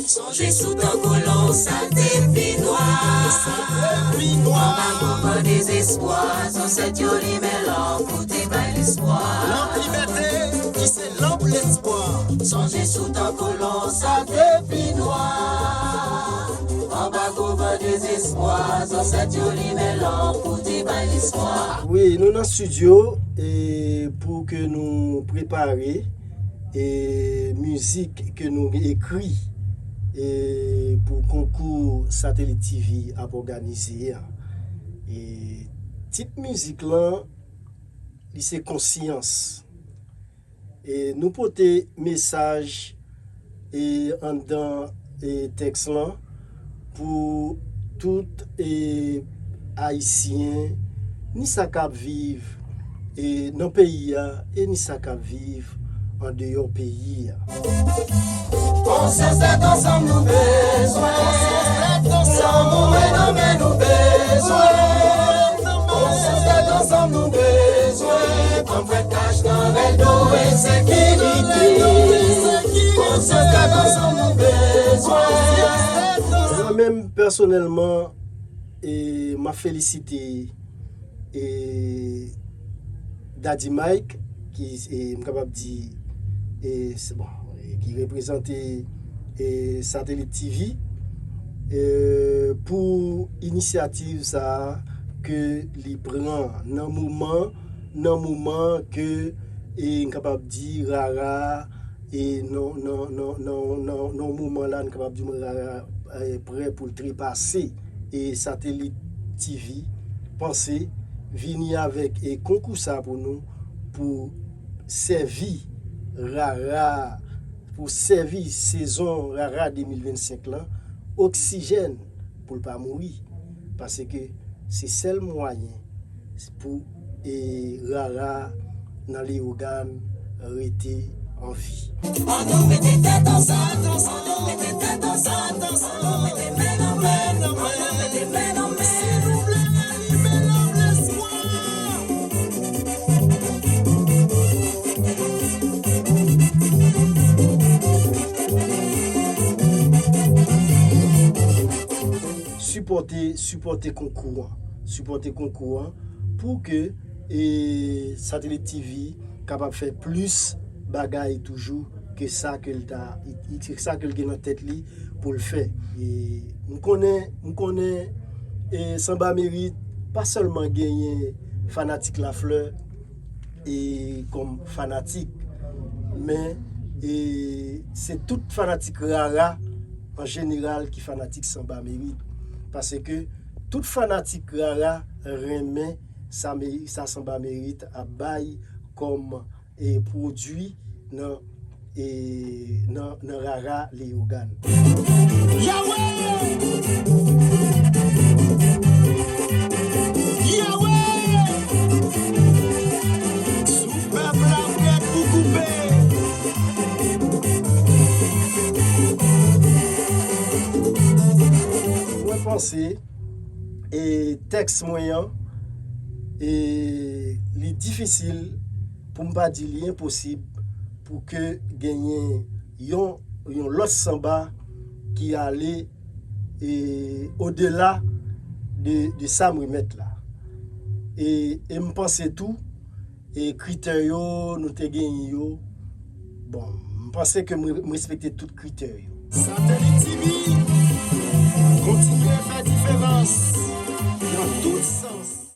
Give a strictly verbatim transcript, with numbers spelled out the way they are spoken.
Sonje sou tan kolon sa te pi nwa. Anba gwo van dezespwa, zansèt yo limen lanp pou te bay lespwa. Lanp libète ki se lanp lespwa. Sonje sou tan kolon sa te pi nwa. Anba gwo van dezespwa, zansèt yo limen lanp pou te bay lespwa. Wi, nou nan estidyo e pou ke nou prepare e mizik ke nou ekri e pou konkou Satelit T V ap òganize a. E tit mizik lan, li se Konsyans. E nou pote mesaj e anndan e tèks lan pou tout e Ayisyen, ni sa k ap viv e nan peyi a e ni sa k ap viv andeyò peyi a. Konsyans tèt ansanm nou bezwen. Lanmou men nan men nou bezwen. Konsyans tèt ansanm nou bezwen. Pran prèt kach nan rèl dwe sekirite. Konsyans tèt ansanm nou bezwen. Mwen menm pèsonèlman, e m ap felisite e Daddy Mike, ki, e, m kapab di, e, s- bon, e, ki reprezante e Satelit T V e pou inisyativ sa a ke li pran nan moman nan moman ke e n kapab di rara e nan nan nan nan nan nan moman la n kapab di mwen rara e prè pou l trepase e Satelit T V panse vini avèk e konkou sa pou nou pou sèvi rara pou sèvi sezon rara de mil vennsenk lan oksijèn pou l pa mouri paske se sèl mwayen pou e rara nan Leyogàn rete an vi. An nou mete tèt ansanm, an nou mete tèt ansanm, an nou mete men nan men, an nou mete men nan men. Si nou vle ralimen lanp lespwa. Sipòte, sipòte konkou an. Sipòte konkou an pou ke e Satelit T V kapab fè plis bagay toujou ke sa ke l ta ke sa ke l gen nan tèt li pou l fè. E m konnen, m konnen e Sanba Merit pa sèlman genyen fanatik Laflè e kòm fanatik, men e se tout fanatik rara an jeneral ki fanatik Sanba Merit. Paske tout fanatik rara renmen sa Meri- sa Sanba Merit ap bay kòm e pwodui nan e nan nan rara Leyogàn. Yahweh! Yahweh! Sou pèp la prèt pou koupe. Mwen panse e tèks mwen an e li difisil pou m pa di li enposib pou ke genyen yon yon lòt sanba ki ale e odela de de sa m remèt la. E e m panse tou e kritè yo nou te genyen yo, bon, m panse ke m respekte tout kritè yo. Satelit T V kontinye fè diferans nan tout sans.